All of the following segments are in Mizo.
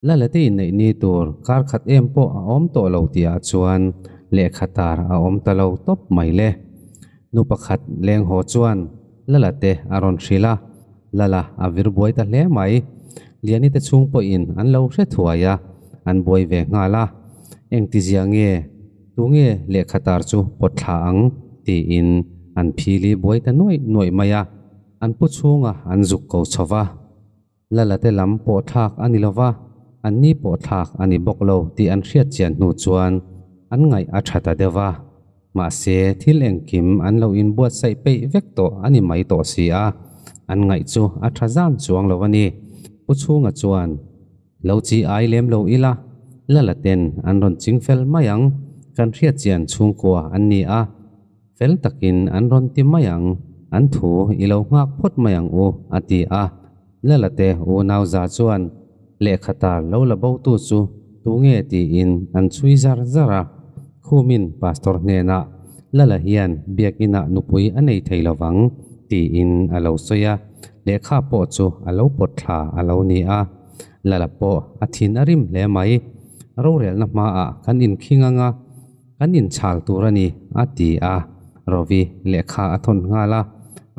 Lalate inneih ni tur kar khat em pawh a awm tawh lo tihah chuan lehkha tar a awm ta lo tawp mai le. Nu pakhat leng haw chuan Lalate a rawn hrilh a, Lala a vir buai ta hle mai. Liani te chhung pawhin an lo hre thuai a, an buai ve nghal a. Engtizia nge? Tunge lehkha tar chu pawt thla ang? tiin an phili buai ta nuaih nuaih mai a, an pu chhunga an zuk ko chho va. Lalate lam pawh thlak a ni lo va, anni pawh thlak a ni bawk lo tih an hriat chian hnu chuan an ngaih a tha ta deuh va. Mahse, thil engkim an lo inbuatsaih peih vek tawh a ni mai tawh si a, an ngaih chu a tha zan chuang lo a ni. Pu Chhunga chuan, Lo chi ai lem lo ila, Lalaten an rawn ching fel mai ang, kan hriat chian chhungkua an ni a, Fel takin an rawn ti mai ang, an thu i lo nghak phawt mai ang u, a ti a. Lalate unau za chuan lehkha tar lo la botu chu tunge tiin an chhui zar zar a. Khumin pastor hnenah, Lala hian biakinah nupui a nei thei lo vang, tiin a lo sawi a. Lehkha pawh chu a lo pawt thla a lo ni a. Lala pawh a thin a rim hle mai. Rorelna hmaah kan inkhing ang a. Kan inchhal tur a ni, a ti a. Rovi lehkha a thawn nghal a.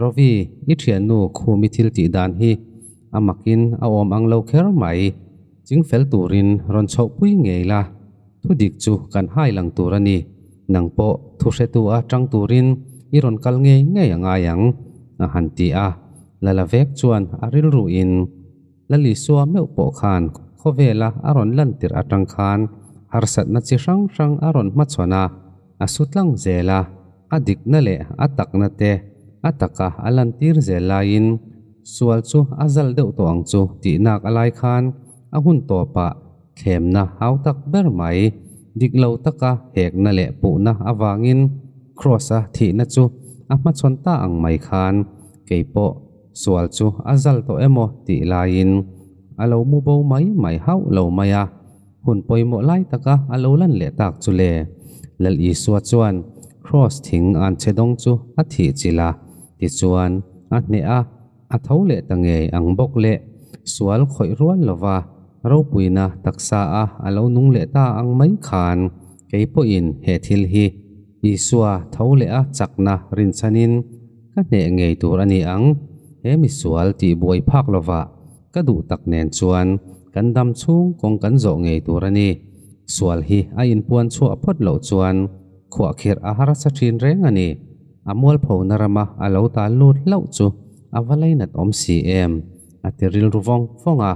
Rovi, i thiannu Khumi thil tih dan hi a makin a awm ang lo kher mai. Chingfel turin rawn chhohpui ngei la, thu dik chu kan hai lang tur a ni. Nang pawh thu hretu a tang turin i rawn kal ngei ngei a ngai ang, a han ti a. Lala vek chuan a rilruin. Lalisua meuh pawh khan khawvela a rawn lantir atang khan harsatna chi hrang hrang a rawn hmachhawn a, a su tlang zel a, a dikna leh a takna te a taka a lantir zel laiin sual chu a zal deuh tawh ang chu tih nak a lai khan a hun tawpah thlemna hau tak ber mai, dik lo taka hekna leh puhna avangin Kraws-a thihna chu a hmachhawn ta ang mai khan keipawh Sual chu a zal tawh emaw tih laiin a lo mu bo mai mai hauh lo mai a, hun pawimawh lai taka a lo lan leh tak chu le. Lal Isua chuan Kraws thing an che dawng chu a thih chilh a, tichuan a hneh a, a tho leh ta ngei ang bawk le. Sual khawih rual lova ropuina taksa a a lo nung leh ta ang mai khan kei pawhin he thil hi Isua tho leh a chakna rinchhanin Ka hneh ngei tur a ni ang, he misual tih buai phak lovah ka duh tak nen chuan kan dam chhung kawng kan zawh ngei tur a ni. Sual hi a inpuan chhuah phawt loh chuan khuahkhirh a harsa thin reng a ni. A mualphona rama a lo tal lut hlauh chu a va lainat awm si em? a ti rilru vawng vawng a.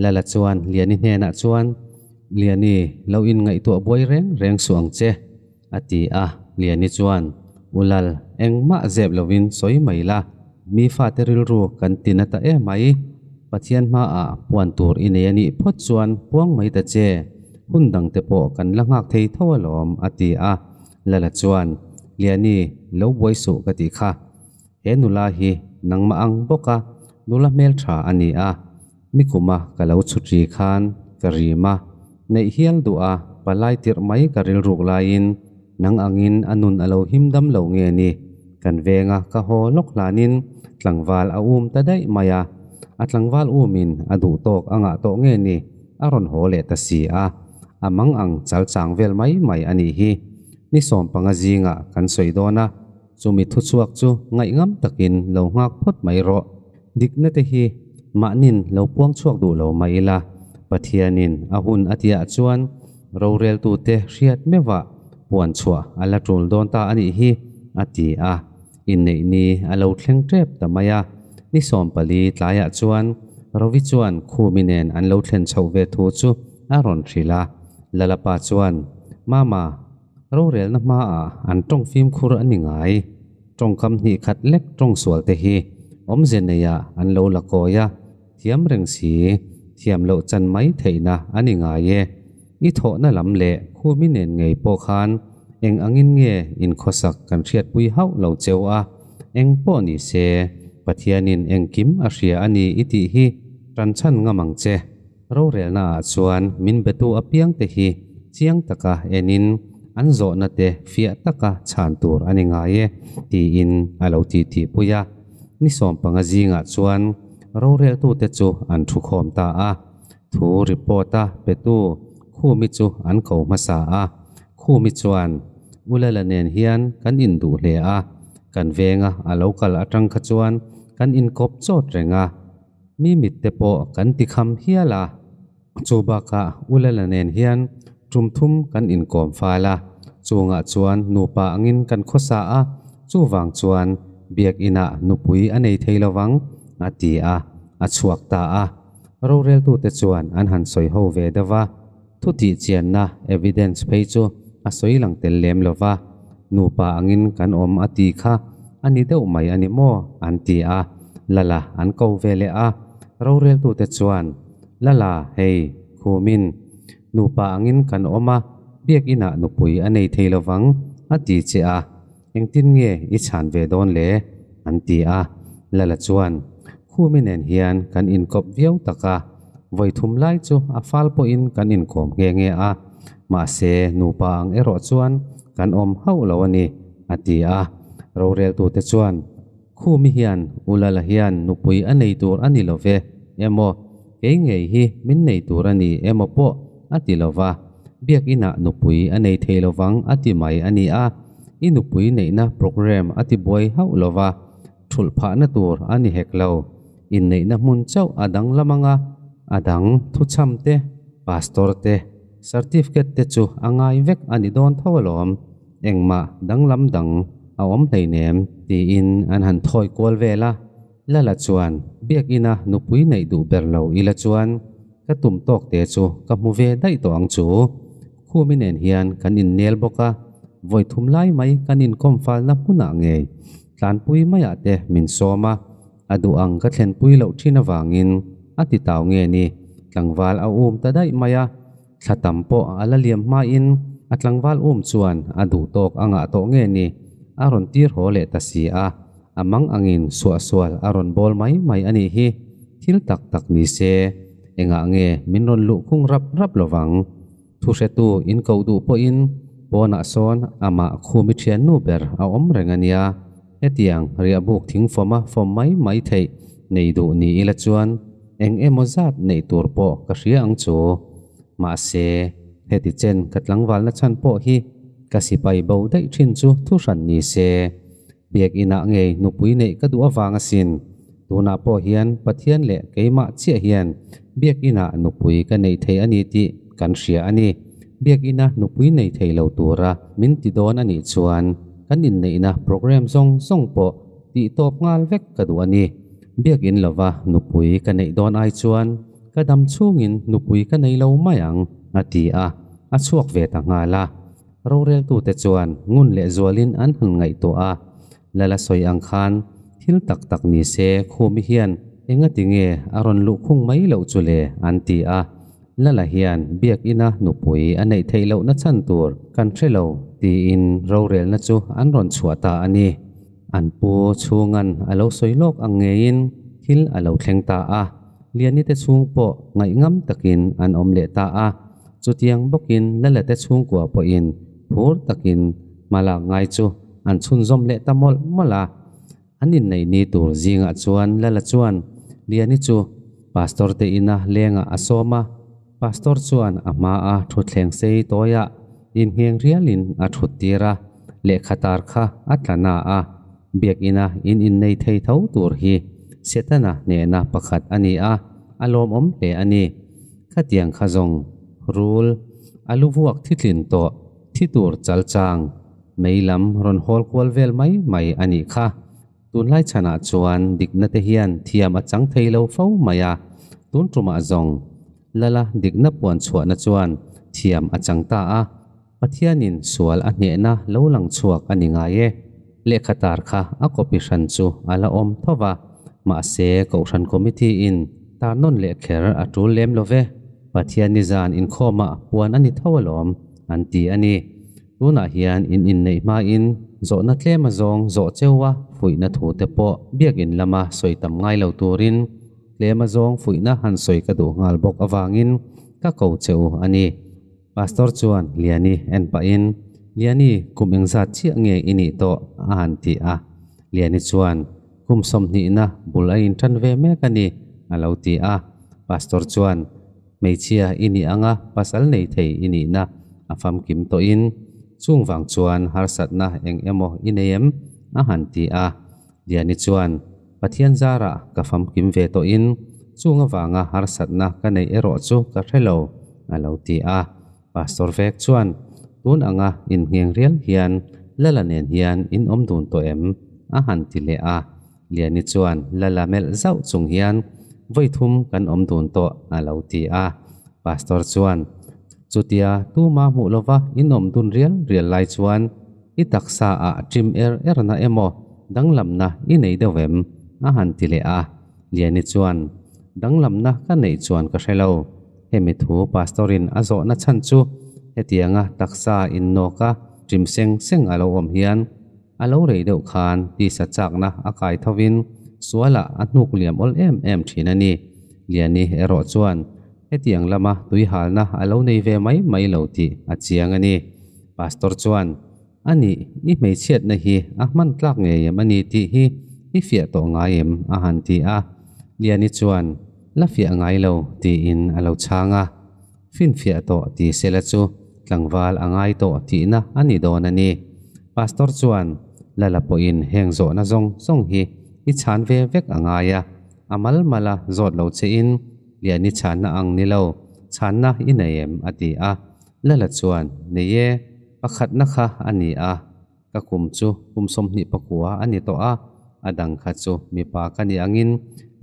Lala chuan Liani hnenah chuan, Liani, lo inngaihtuah buai reng reng suh ang che, a ti a. Liani chuan, U Lal, engmah zep lovin sawi mai la, mi fate rilru kan ti na ta em mai. Pathian hmaah puan tur i nei a nih phawt chuan puang mai ta che, hun dangte pawh kan la nghak thei tho alawm, a ti a. Lala chuan, Liani, lo buai suh ka tih kha. He nula hi nangmah ang bawka nula hmeltha a ni a. Nikuma ka lo chhutri khan ka rim a, neih hial duh a, palai tirh mai ka rilruk laiin nang angin a nun a lo him dam lo nge ni? Kan venga ka haw lawk hlanin tlangval a um ta daih mai a, a tlangval umin a duh tawk a ngah tawh nge ni? A rawn haw leh ta si a, a mang ang chal chang vel mai mai a nih hi. Ni 15 zingah kan sawi dawn a, chumi thuchhuak chu ngaihngam takin lo nghak phawt mai rawh. Dikna te hi mahnin lo puang chhuak duh lo mah ila, Pathianin a hun a tihah chuan roreltute hriat meuhah puan chhuah a la tul dawn ta a nih hi, a ti a. Inneih ni a lo thleng tep ta mai a. Ni 14 tlaiah chuan Rovi chuan Khumi nen an lo thlen chhoh ve thu chu a rawn hrilh a. Lalapa chuan, Mama, Rorelna hmaah an tawng fimkhur a ni ngai. Tawngkam hnih khat lek tawng sual te hi awmze neiah an lo la kawi a, thiam reng si, thiam loh chan mai theihna a ni ngai e. I thawhna lam leh khumi nen ngei pawh khan eng angin nge inkhawsak kan hriatpui hauh lo cheu a, eng pawh ni se Pathianin engkim a hria a ni i tih hi tanchhan ngam ang che. Rorelnaah chuan min betu apiangte hi chiang taka enin an zawhna te fiah taka chhan tur a ni ngai e, tiin a lo titihpui a. Ni 15 zingah chuan roreltute chu an thukhawm ta a. Thu report-a petu Khumi chu an ko hmasa a. Khumi chuan, U Lala nen hian kan induh hle a, kan venga a lo kal atang kha chuan kan inkawp chawt reng a, mi mit te pawh kan tikham hial a. Chu bakah U Lala nen hian tum thum kan inkawm fal a, chungah chuan nupa angin kan khawsa a, chuvang chuan biak inah nupui a nei thei lovang, a ti a, a chhuak ta a. Roreltute chuan an han sawi ho ve deuh va, thu tih chianna, evidence, phei chu a sawi lang tel lem lo va, nupa angin kan awm a ti kha a ni deuh mai a ni maw? an ti a, Lala an ko ve leh a. Roreltute chuan, Lala, hei, khumin nupa angin kan awm a, biakinah nupui a nei thei lo vang a ti che a, engtin nge i chhan ve dawn le? an ti a. Lala chuan, Khumi nen hian kan inkawp viau tak a, vawi thum lai chu a fal pawhin kan inkawm nghe nghe a, mahse nupa ang erawh chuan kan awm hauh lo a ni, a ti a. Roreltute chuan, Khumi hian Ulala hian nupui a nei tur a ni lo ve emaw, kei ngei hi min nei tur a ni emaw pawh a ti lo va, biakinah nupui a nei thei lo vang a ti mai a ni a, i nupui neihna programme a ti buai hauh lo va, Thulh phahna tur a ni hek lo. Inneihna hmun chauh a danglam ang a, a dang thuchham te, pastor te, certificate te chu a ngai vek a ni dawn tho alawm. Engmah danglam dang a awm hleinem tiin an han thawi kual vel a. Lala chuan biakina nupui neih duh ber lo ila chuan ka tum tawk te chu ka hmu ve daih tawh ang chu. Khumi nen hian kan innel bawk a, vawi thum lai mai kan inkawm falna hmunah ngei Tlanpui maiah te min sawm a, a duh ang ka thlenpui loh thin avangin a ti tau nge ni, tlangval a um ta daih mai a, thla tam pawh a la liam hmain a tlangval um chuan a duh tawk a ngah tawh nge ni, a rawn tir haw leh ta si a, a mang angin suahsual a rawn bawl mai mai a nih hi, thil tak tak ni se, engah nge min rawn luhkhung rap rap lovang. Thuhretu in koh duh pawhin pawnah sawn amah khumi thiannu ber a awm reng a nia. Hetiang riahbuk thing fawma fawm mai mai theih nei duh ni ila chuan eng emaw zat neih tur pawh ka hria ang chu. Mahse, heti chen ka tlangvalna chhan pawh hi ka sipai bo daih thin chu thuhran ni se. Biakinah ngei nupui neih ka duh avang asin. Tunah pawh hian Pathian leh keimah chiah hian biakinah nupui ka neih thei a ni tih kan hria a ni. Biakina nupui nei thei lo tura min ti dawn a nih chuan kan inneihna programme zawng zawng pawh tih tawp nghal vek ka duh a ni. Biakin lova nupui ka neih dawn ai chuan ka dam chhungin nupui ka nei lo mai ang, a ti a, a chhuak ve ta nghal a. Roreltute chuan ngun leh zualin an han ngaihtuah a, Lala sawi ang khan thil tak tak ni se Khumi hian engati nge a rawn luhkhung mai loh chu le an ti a. Lala hian biakina nupui a neih theih lohna chhan tur kan hre lo tiin rorelna chu an rawn chhuah ta a ni. An pu chhungan a lo sawi lawk ang ngeiin thil a lo thleng ta a, Lianite chhung pawh ngaihngam takin an awm leh ta a. Chutiang bawkin Lalate chhungkua pawhin phur takin hmalak ngai chu an chhunzawm leh ta mawlh mawlh a. An inneih ni tur zingah chuan Lala chuan Liani chu Pastor te ina lengah a sawm a. Pastor chuan a hmaa thutthleng sei tawiah inngheng rialin a thut tir a, lehkha tar kha a tla na a. Biakina in innei thei tho tur hi Setana hnehna pakhat a ni a, a lawmawm hle a ni. Khatiang kha zawng, rul, a lu vuak thi tlin tawh, thi tur chal chang, mei lam rawn hawl kual vel mai mai a nih kha. Tunlai chhanah chuan dikna te hian thiam a chang thei lo fo mai a, tun tumah zawng Lala dikna puan chhuahna chuan thiam a chang ta a, Pathianin sual a hnehna lo lang chhuak a ni ngai e. Lehkha tar kha a copy hran chu a la awm tho va, mahse Kohhran Committee in tar nawn leh kher a tul lem lo ve, Pathian nizan inkhawmah puan a ni tho alawm, an ti a ni. Tunah hian in inneih hmain zawhna tlem azawng zawh cheuha fuihna thu te pawh biakin lama sawi tam ngai lo turin tlem azawng fuihna han sawi ka duh nghal bawk avangin ka ko che u a ni. Pastor chuan Liani en pahin, Liani, kum engzat chiah nge i nih tawh? a han ti a. Liani chuan, Kum sawmhnihna bul a inṭan ve mek a ni, a lo ti a. Pastor chuan, Hmeichhia i nih anga pasal nei thei i nihna a famkim tawhin chung vang chuan harsatna eng emaw i nei em? a han ti a. Liani chuan, Pathian zarah ka famkim ve tawhin chung avanga harsatna ka neih erawh chu ka hre lo, a lo ti a. Pastor vek chuan, Tun anga inngheng rial hian Lala nen hian in awm dun tawh em? a han ti leh a. Liani chuan Lala melh zauh chung hian, Vawi thum kan awm dun tawh, a lo ti a. Pastor chuan, Chutia tuma hmuh lova in awm dun rial rial lai chuan i taksa ah ṭim er erna emaw danglamna i nei deuh em? a han ti leh a. Liani chuan, Danglamna ka neih chuan ka hre lo. Hemi thu Pastor in a zawhna chhan chu hetianga taksa innawka ṭim seng seng a lo awm hian a lo rei deuh khan tisa chakna a kai thovin sualah a hnuk liam awl em em thin a ni. Liani erawh chuan hetiang lama tuihalna a lo nei ve mai mai lo tih a chiang a ni. Pastor chuan, A nih, i hmeichhiatna hi a hman tlak ngei em a ni tih hi i fiah tawh ngai em? a han ti a. Liani chuan, La fiah ngai lo, tiin a lo chhang a. Finfiah tawh ti sela chu tlangval a ngai tawh tihna a ni dawn a ni. Pastor chuan, Lala pawhin heng zawhna zawng zawng hi i chhan ve vek a ngai a, a mal mala zawt lo che in Liani chhanna ang ni lo, chhanna i nei em? a ti a. Lala chuan, Nei e, pakhatna kha a ni a, ka kum chu kum 29 a ni tawh a, a dang kha chu mipa ka ni angin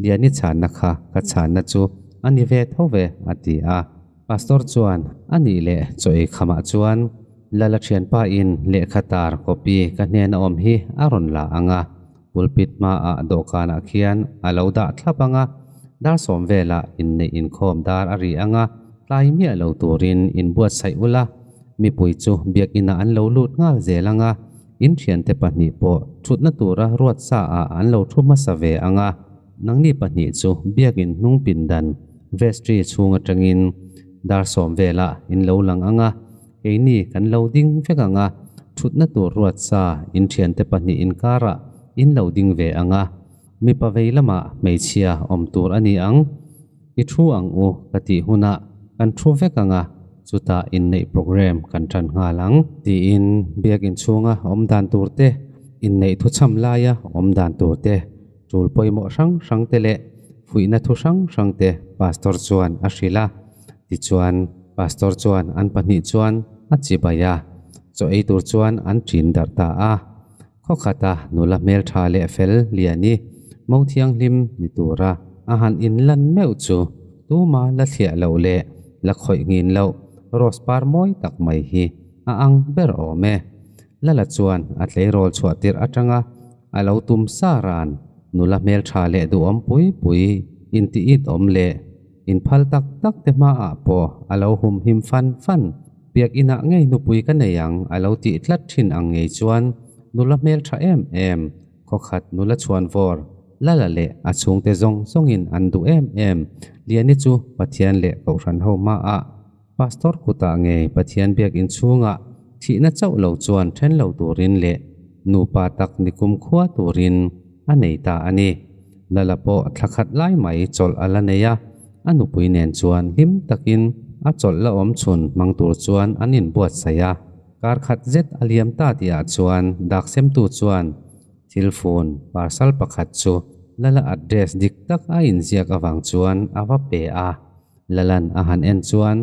Liani chhanna kha ka chhanna chu a ni ve tho ve, a ti a. Pastor chuan, A nih leh chaw ei khamah chuan Lala thianpa in lehkha tar copy ka hnena awm hi a rawn la ang a, pulpit hmaah dawhkanah khian a lo dah thlap ang a, dar sawm velah inneih inkhawm dar a ri ang a, tlai miah lo turin inbuatsaih ula, mipui chu biakinah an lo lut nghal zel ang a, in thiante pahnih pawh thutna tura ruat sa ah an lo thu hmasa ve ang a. Nangni pahnih chu biakin hnung pindan vestry chhung atangin dar sawm velah in lo lang ang a, keini kan lo ding vek ang a, thutna tur ruat sa in thiante pahnih inkarah in lo ding ve ang a, mipa vei lamah hmeichhia awm tur a ni ang. I thu ang u ka tih hunah kan thu vek ang a, chutah inneih programme kan tan nghal ang. Tiin biakin chhunga awm dan tur te, inneih thuchham laia awm dan tur te, Tul pawimawh hrang hrang te leh fuihna thu hrang hrang te Pastor chuan a hrilh a. Tichuan, Pastor chuan an pahnih chuan a chibai a, chaw ei tur chuan an ṭin darh ta a. Khaw khata nula hmelṭha leh fel Liani mo thianghlim ni tura a han inlan meuh chu tuma la thliah loh leh la khawih nghin loh rose par mawi tak mai hi a ang ber awm e. Lala chuan a tleirawl chhuah tirh atanga a lo tum sa ran, nula hmeltha leh duhawm pui pui inti it awm leh inphal tak tak te hmaah pawh a lo hum him fan fan. Biak inah ngei nupui ka nei ang a lo tih tlat thin ang ngei chuan nula hmeltha em em, khawkhat nula chhuan vawr Lala leh a chhungte zawng zawngin an duh em em. Liani chu Pathian leh Kohhran ho hmaah Pastor kutah ngei Pathian biakinn chhungah thihna chauh lo chuan then lo turin leh nupa tak ni kumkhua turin a nei ta a ni. Lala pawh thla khat lai mai chawlh a la nei a, a nupui nen chuan hlim takin a chawlh la awm chhun hmang tur chuan an inbuatsaih a. Kar khat zet a liam ta tihah chuan dak semtu chuan thil fun parcel pakhat chu Lala address dik tak a inziak avang chuan a va pe a. Lalan a han en chuan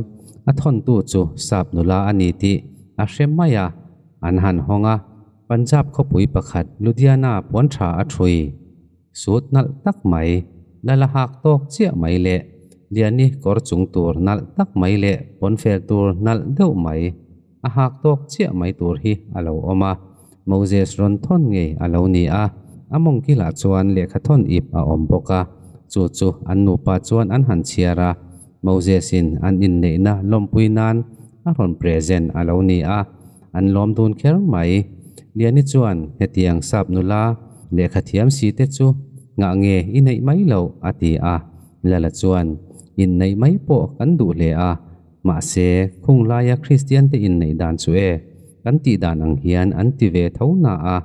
a thawntu chu sap nula a ni tih a hre mai a, an han hawng a, Punjab khawpui pakhat Ludhiana puan tha a thui sut nalh tak mai, Lala hak tawk chiah mai leh Liani kawr chung tur nalh tak mai leh pawnfel tur nalh deuh mai a hak tawk chiah mai tur hi a lo awm a, Moses rawn thawn ngei a lo ni a, a mawng kilah chuan lehkha thawn ip a awm bawk a, chu chu an nupa chuan an han chhiar a, Moses-in an inneihna lawmpui nan a rawn present a lo ni a, an lawm dun kher mai. Liani chuan hetiang sap nula lehkha thiam si te chu ngah nge i neih mai loh a ti a, Lala chuan inneih mai pawh kan duh hle a, Mahse, khung laia Kristiante inneih dan chu e, kan tih dan ang hian an ti ve tho na a,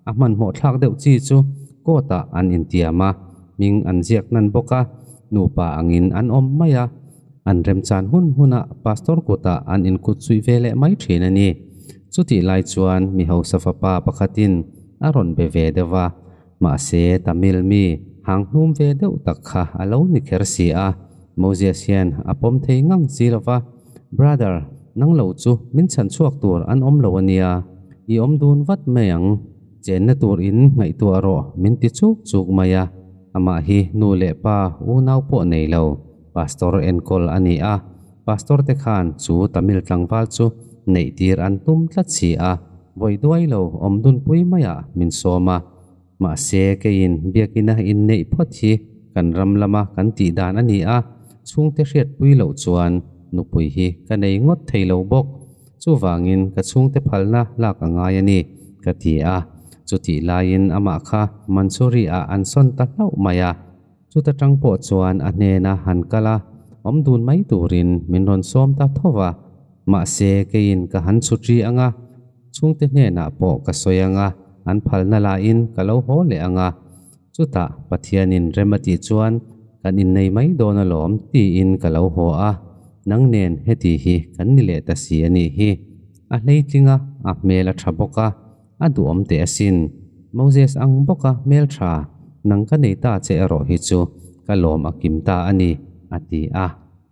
a hmanhmawh thlak deuh chi chu court-ah an intiam a, hming an ziak hnan bawk a, nupa angin an awm mai a. An remchan hun hunah pastor kutah an inkutsuih ve leh mai thin a ni. Chutih lai chuan mi hausa fapa pakhatin a rawn be ve deuh va, mahse Tamil mi hang hnum ve deuh tak kha a lo ni kher si a. Moses hian a pawm thei ngang si lo va, Brother, nang lo chu min chhan chhuak tur an awm lo a nia, i awm dun vat mai ang, chenna tur in ngaihtuah rawh min ti chuk chuk mai a. Amah hi nu leh pa unau pawh nei lo, Pastor enkawl a ni a, Pastor te khan chu Tamil tlangval chu neih tir an tum tlat si a, vawi duai lo awm dunpui maiah min sawm a. Mahse keiin biakina inneih phawt hi kan ram lama kan tih dan a ni a, chhungte hriatpui loh chuan nupui hi ka nei ngawt thei lo bawk. Chuvangin ka chhungte phalna lak a ngai a ni, ka ti a. Chutih laiin amah kha Mansouri-ah an sawn ta hlauh mai a. Chuta tang pawh chuan a hnena han kal a, awm dun mai turin min rawn sawm ta tho va. Mahse keiin ka han chhutri ang a, chhungte hnenah pawh ka sawi ang a, an phalna lahin ka lo haw leh ang a. Chutah Pathianin rem a tih chuan kan innei mai dawn alawm tiin ka lo haw a, nang nen heti hi kan ni leh ta si a nih hi. A hleitling a, a hmel a tha bawk a, a duhawm teh asin. Moses ang bawka hmeltha nang ka nei ta che erawh hi chu ka lawm a kim ta a ni, a ti a.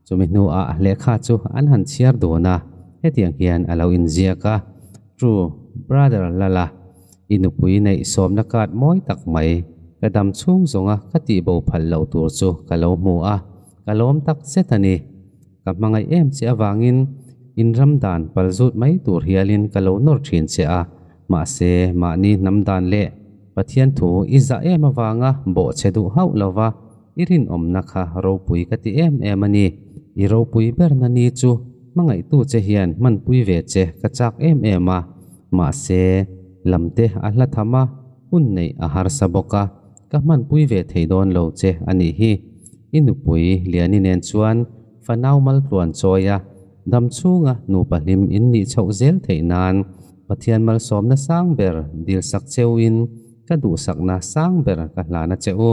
Chumi hnuah lehkha chu an han chhiar dun a, hetiang hian a lo inziak a, True, brother Lala, i nupui neih sawmna card mawi tak mai, ka dam chhung zawnga ka tihbo phal loh tur chu ka lo hmu a, ka lawm tak zet a ni. Ka hmangaih em che avangin in ram dan palzut mai tur hialin ka lo nawr thin che a, mahse mahni hnam dan leh Pathian thu i zah em avanga bawh che duh hauh lova i rinawmna kha ropui ka ti em em a ni. I ropui berna ni chu hmangaihtu che hian hmanpui ve che ka chak em em a, mahse lamte a hla tham a, hun neih a harsa bawk a, ka hmanpui ve thei dawn lo che a nih hi. I nupui Liani nen chuan fanau maltluan chawi a, dam chhunga nupa hlim in nih chhoh zel theih nan Pathian malsawmna sang ber dilsak cheuin ka duhsakna sang ber ka hlan a che u.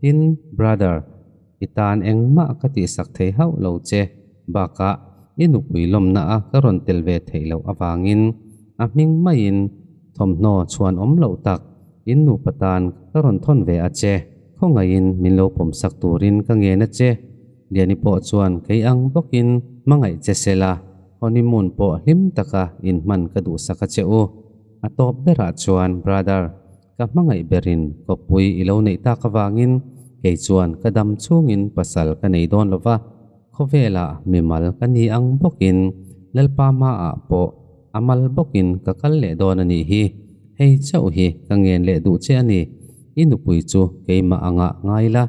Tin, brother, i tan engmah ka tihsak thei hauh lo che, bakah i nupui lawmna a ka rawn tel ve theih loh avangin a hming maiin thawmhnaw chhuan awm loh tak in nupa tan ka rawn thawn ve a che, khawngaihin min lo pawmsak turin ka ngen a che. Liani pawh chuan kei ang bawkin hmangaih che sela, honeymoon pawh hlim taka inhman ka duhsak a che u. A tawp berah chuan brother, ka hmangaih berin kawppui i lo neih tak avangin kei chuan ka dam chhungin pasal ka nei dawn lo va, khawvelah mimal ka ni ang bawkin Lalpa hmaah pawh a mal bawkin ka kal leh dawn a nih hi. Hei chauh hi ka ngen leh duh che a ni. I nupui chu keimah angah ngai la.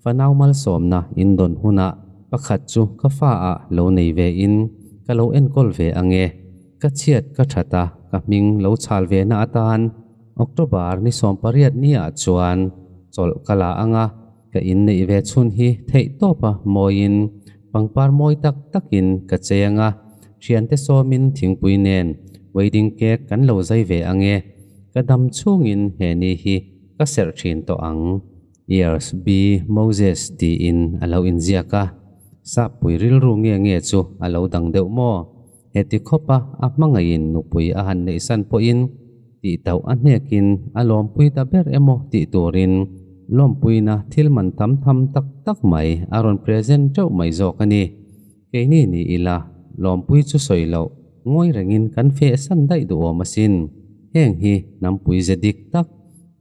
Fanau malsawmna in dawn hunah pakhat chu ka fa ah lo nei ve in ka lo enkawl ve ange. Ka chhiat ka that a, ka hming lo chhal ve na atan October ni 18 ni ah chuan chawlh ka la anga, ka in neih ve chhun hi theih tawp a mawiin pangpar mawi tak takin ka chei anga, thiante sawmin thingpui nen wedding cake kan lo zai ve ange. Ka dam chhungin he ni hi ka serh thin tawh ang. Years B. Moses tiin a lo inziak a, Sappui rilru nge nge chu a lo dang deuh maw? Heti khawpa a hmangaihin nupui a han neihsan pawhin tihtauh a hnekin a lawmpui ta ber emaw tih turin lawmpuina thil man tam tham tak tak mai a rawn present teuh mai zawk a ni. Keini ni ila lawmpui chu sawi loh ngawi rengin kan fehsan daih duhawm asin. Heng hi hnampui ze dik tak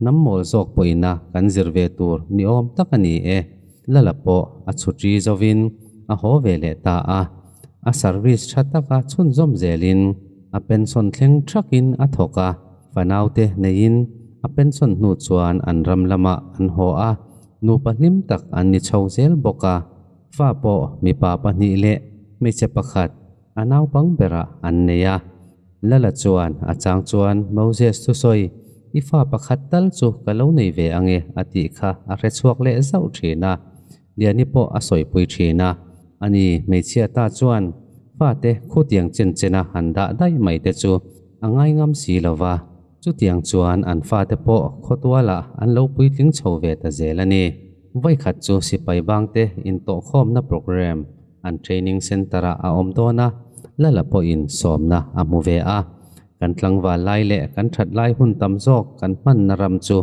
Hnam mawl zawk pawhina kan zir ve tur ni awm tak a ni e. Lala pawh a chhutri zovin a haw ve leh ta a. A service tha taka chhunzawm zelin a pension thleng thakin a thawk a. Fanaute neiin a pension hnu chuan an ram lamah an haw a, nupa hlim tak an ni chho zel bawk a. Fa pawh mipa pahnih leh hmeichhe pakhat a naupang berah an nei a. Lala chuan a chang chuan Moses thusawi, I fa pakhat tal chu ka lo nei ve ange a tih kha a hre chhuak leh zauh thin a. Liani pawh a sawipui thin a. Ani hmeichhia ta chuan fate khutiang chen chena han dah daih mai te chu a ngai ngam si lo va. Chutiang chuan an fate pawh khawtualah an lo puitling chho ve ta zel a ni. Vawikhat chu sipai bangte intawhkhawmna programme. An training centre-ah a awm dawn a, Lala pawhin sawmna a hmu ve a. Kan tlangval lai leh kan that lai hun tam zawk kan hmanna ram chu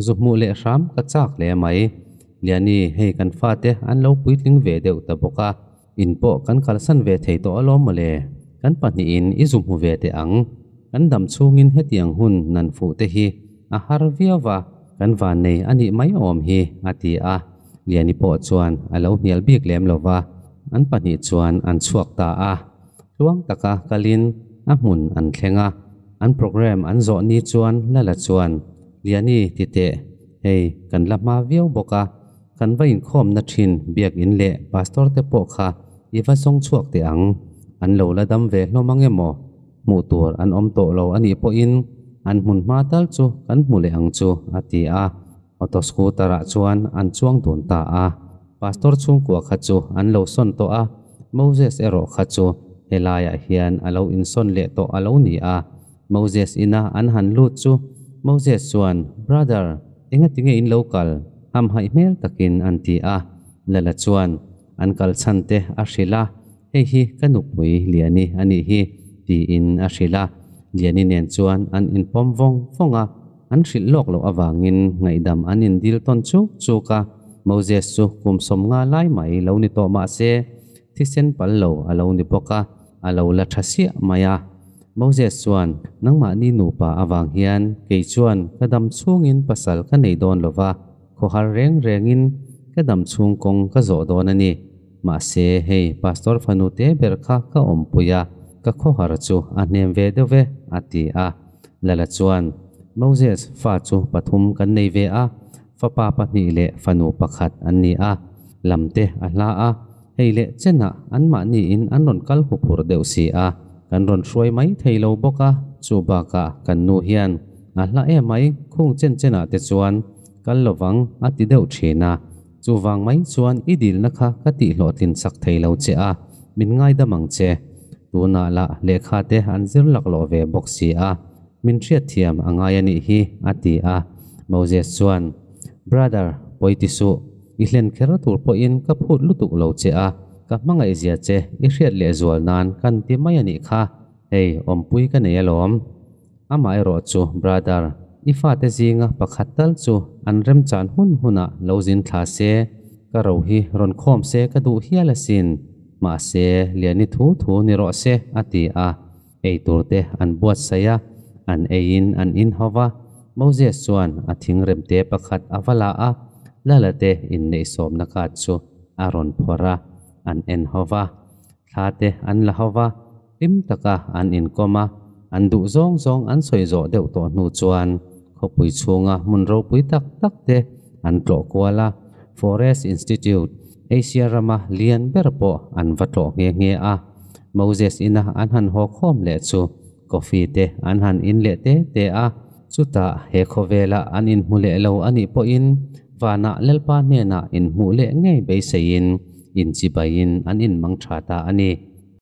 zu hmuh leh hram ka chak hle mai. Liani, hei kan fate an lo puitling ve deuh ta bawk a, in pawh kan kalsan ve thei tawh alawm mawle. Kan pahnihin i zu hmu ve teh ang. Kan dam chhungin hetiang hun nan fuh te hi a har viau va, kan vannei a nih mai awm hi, a ti a. Liani pawh chuan a lo hnial bik lem lo va, an pahnih chuan an chhuak ta a. Tluang taka kalin a hmun an thleng a, an programme an zawh ni chuan Lala chuan, Liani ti teh, hei kan la hma viau bawk a, kan va inkhawmna thin biakin leh pastor te pawh kha i va zawng chhuak teh ang, an lo la dam ve hlawm ang emaw? Hmuh tur an awm tawh lo a nih pawhin an hmun hma tal chu kan hmu leh ang chu, a ti a. Auto scooter ah chuan an chuang dun ta a. Pastor chhungkua kha chu an lo sawn tawh a, Moses erawh kha chu helaiah hian a lo insawn leh tawh a lo ni a. Moses ina an han lut chu Moses chuan, Brother, engatinge in lo kal? Hamhaih hmel takin an ti a. Lala chuan an kal chhan te a hrilh a, Hei hi ka nupui Liani a nih hi, tiin a hrilh a. Liani nen chuan an inpawm vawng vawng a. An hrilh lawk loh avangin ngaihdam an indil tawn chuk chuk a, Moses chu kum 50 lai mai lo ni tawh mah se, thisen pal lo a lo ni bawk a, a lo la tha siah mai a. Moses chuan, Nangmahni nupa avang hian kei chuan ka dam chhungin pasal ka nei dawn lo va, khawhar reng rengin ka dam chhung kawng ka zawh dawn a ni. Mahse, hei Pastor fanu te ber kha ka awmpui a, ka khawhar chu a hnem ve deuh ve, a ti a. Lala chuan, Moses, fa chu pathum kan nei ve a, fapa pahnih leh fanu pakhat an ni a, lam te a hla a, hei leh chenah anmahniin an rawn kal huphurh deuh si a, kan rawn hruai mai thei lo bawk a, chu bakah kan nu hian a hla em mai khung chen chenah te chuan kal lovang a ti deuh thin a, chuvang mai chuan i dilna kha ka tihhlawhtlin sak thei lo che a, min ngaidam ang che. Tunah lah lehkha te an zir laklawh ve bawk si a, min hriatthiam a ngai a nih hi, a ti a. Moses chuan, Brother, pawi ti suh, i hlen kher tur pawhin ka phut lutuk lo che a, ka hmangaihzia che i hriat lehzual nan kan ti mai a nih kha, hei awmpui ka nei alawm. Amaherawh chu, Brother, i fate zinga pakhat tal chu an remchan hun hunah lo zin thla se, ka ro hi rawn khawm se ka duh hial asin. Mahse, Liani thu thu ni rawh se, a ti a. Ei turte an buatsaih a, an eiin an inho va. Moses chuan a thingremte pakhat a va la a, Lalate inneihsawmna card chu a rawn phawrh a, an enho va. Thla te an la ho va, hlim taka an inkawm a, an duh zawng zawng an sawi zawh deuh tawh hnu chuan khawpui chhunga hmun ropui tak tak te an tlawh kual a, Forest Institute, Asia rama lian ber pawh an va tlawh nghe nghe a. Moses ina an han haw khawm leh chu coffee te an han in leh te te a, chutah he khawvela an inhmu leh lo a nih pawhin vanah Lalpa hnenah inhmuh leh ngei beiseiin inchibaiin an inmang tha ta a ni.